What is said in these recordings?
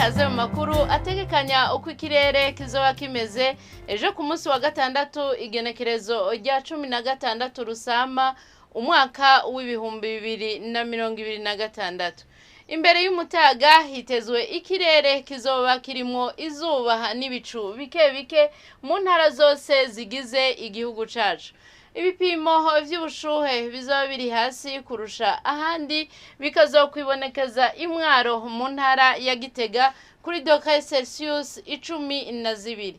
Kaze mu makuru ategekanya uko ikirere kizoba kimeze ejo ku munsi wa gatandatu, igenekerezo rya 16 Rusama, umwaka w'2026. Imbere y'umutaga hitezwe ikirere kizoba kirimwo izuba n'ibicu bike bike mu ntara zose zigize igihugu cacu. Ibipimo vy'ubushuhe bizoba biri hasi kurusha ahandi bikazokwibonekeza imwaro mu ntara ya Gitega kuri degré Celsius 12.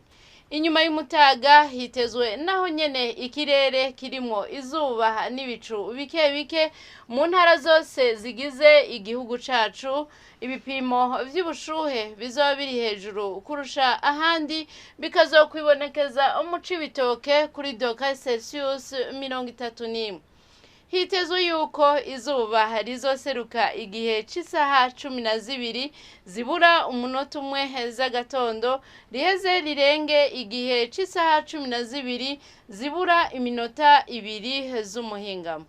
Inyuma y'umutaga hitezwe naho nyene ikirere kirimwo izuba n'ibicu bike bike mu ntara zose zigize igihugu cacu. Ibipimo vy'ubushuhe bizoba biri hejuru kurusha ahandi bikazokwibonekeza mu Cibitoke kuri degré Celsius 31. Hitezwe yuko izuba rizoseruka igihe c'isaha 12 zibura umunota 1 z'agatondo, riheze rirenge igihe c'isaha 12 zibura iminota 2 z'umuhingamo.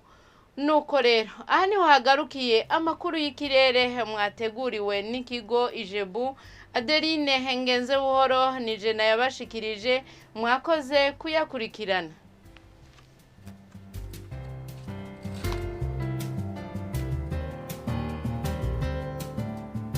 Nuko rero aha niho hagarukiye amakuru y'ikirere mwateguriwe n'ikigo Ijebu. Adeline Hengenze Buhoro nije nayabashikirije, mwakoze kuyakurikirana.